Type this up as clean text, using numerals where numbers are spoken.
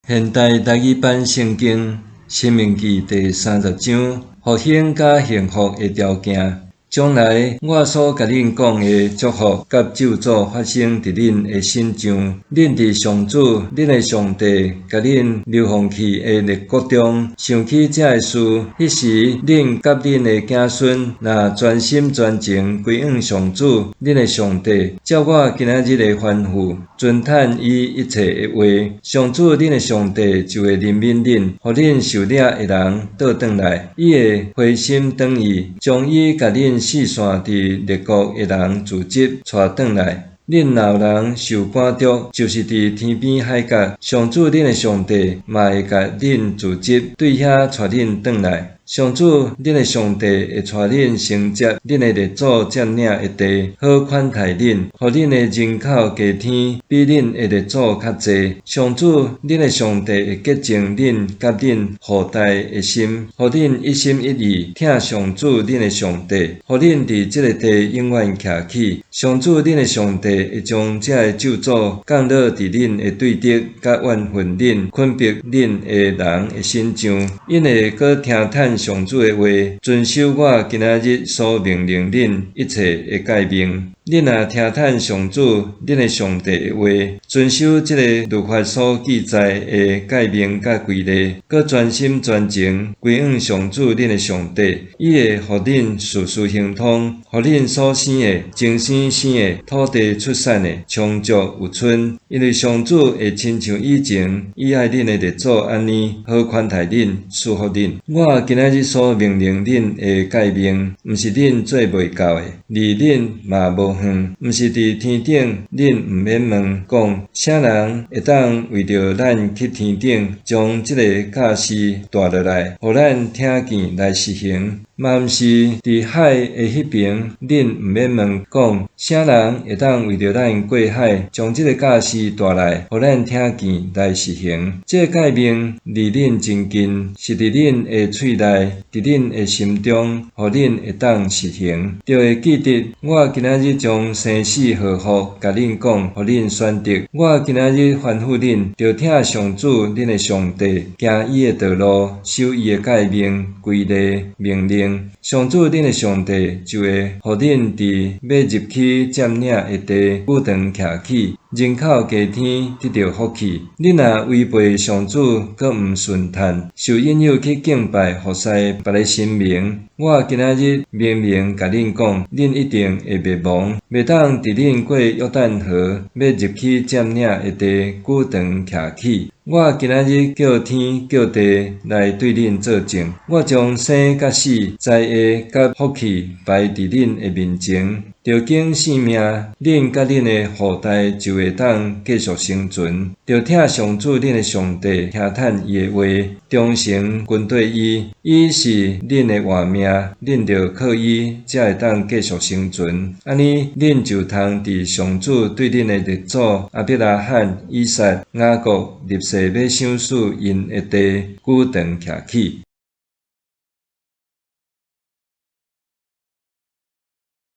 現代台語版聖經《申命記》第三十章，復興佮幸福的條件。將來我所共恁講的祝福佮咒詛發生佇恁的身上，恁佇上主恁的上帝共恁流放去的列國中，想起這个事，彼時恁佮恁的子孫，若專心專情歸向上主恁的上帝，照我今仔日的吩咐，遵趁伊一切的話，上主恁的上帝就會憐憫恁，予恁受掠的人倒轉來，伊會回心轉意，將伊共恁四散佇列國的人組織帶轉來。恁若有人受趕逐，就是佇天邊海角，上主恁的上帝嘛會共恁組織對遐帶恁轉來。上主恁的上帝會帶恁承接恁的列祖佔領的地，好款待恁，予恁的人口加添，比恁的列祖較濟。上主恁的上帝會潔淨恁佮恁後代的心，予恁一心一意疼上主恁的上帝，予恁佇這个地永遠徛起。上主恁的上帝會將這个咒詛降落佇恁的對敵佮怨恨恁、困迫恁的人的身上，𪜶會閣聽趁上主的話，遵守我今仔日所命令恁一切的誡命。恁若聽趁上主恁的上帝的話，遵守這个律法所記載的誡命佮規例，閣專心專情歸向上主恁的上帝，伊會予恁事事亨通，予恁所生的、精生生的、土地出產的，充足有賰。因為上主會親像以前伊愛恁的列祖按呢，好款待恁，賜福恁。我今仔日所命令恁的誡命，毋是恁做袂到的，離恁嘛無遠，毋是佇天頂，恁毋免問講，啥人會當為著咱去天頂，將這个教示帶落來，予咱聽見來實行？嘛毋是佇海的彼爿，恁毋免問講，啥人會當為著咱過海，將這个教示帶來，予咱聽見來實行？這个誡命離恁真近，是佇恁的喙內，佇恁的心中，予恁會當實行。著會記得，我今仔日將生死禍福共恁講，予恁選擇。我今仔日吩咐恁，著疼上主恁的上帝，行伊的道路，守伊的誡命、規例、命令。上主恁的上帝就會予恁佇欲入去佔領的地久長徛起，人口加添，得著福氣。恁若違背上主，閣毋順趁，受引誘去敬拜服侍別个神明，我今仔日明明共恁講，恁一定會滅亡，袂當佇恁過約旦河，欲入去佔領的地久長徛起。我今仔日叫天叫地來對恁做證，我將生佮死、災禍佮福氣擺佇恁的面前，著揀性命，恁佮恁的後代就會當繼續生存。著疼上主恁的上帝，聽趁伊的話，忠誠跟綴伊，伊是恁的活命，恁著靠伊，才會當繼續生存。按呢，恁就通佇上主對恁的列祖亞伯拉罕、以撒、雅各立誓欲賞賜𪜶的地，久長徛起。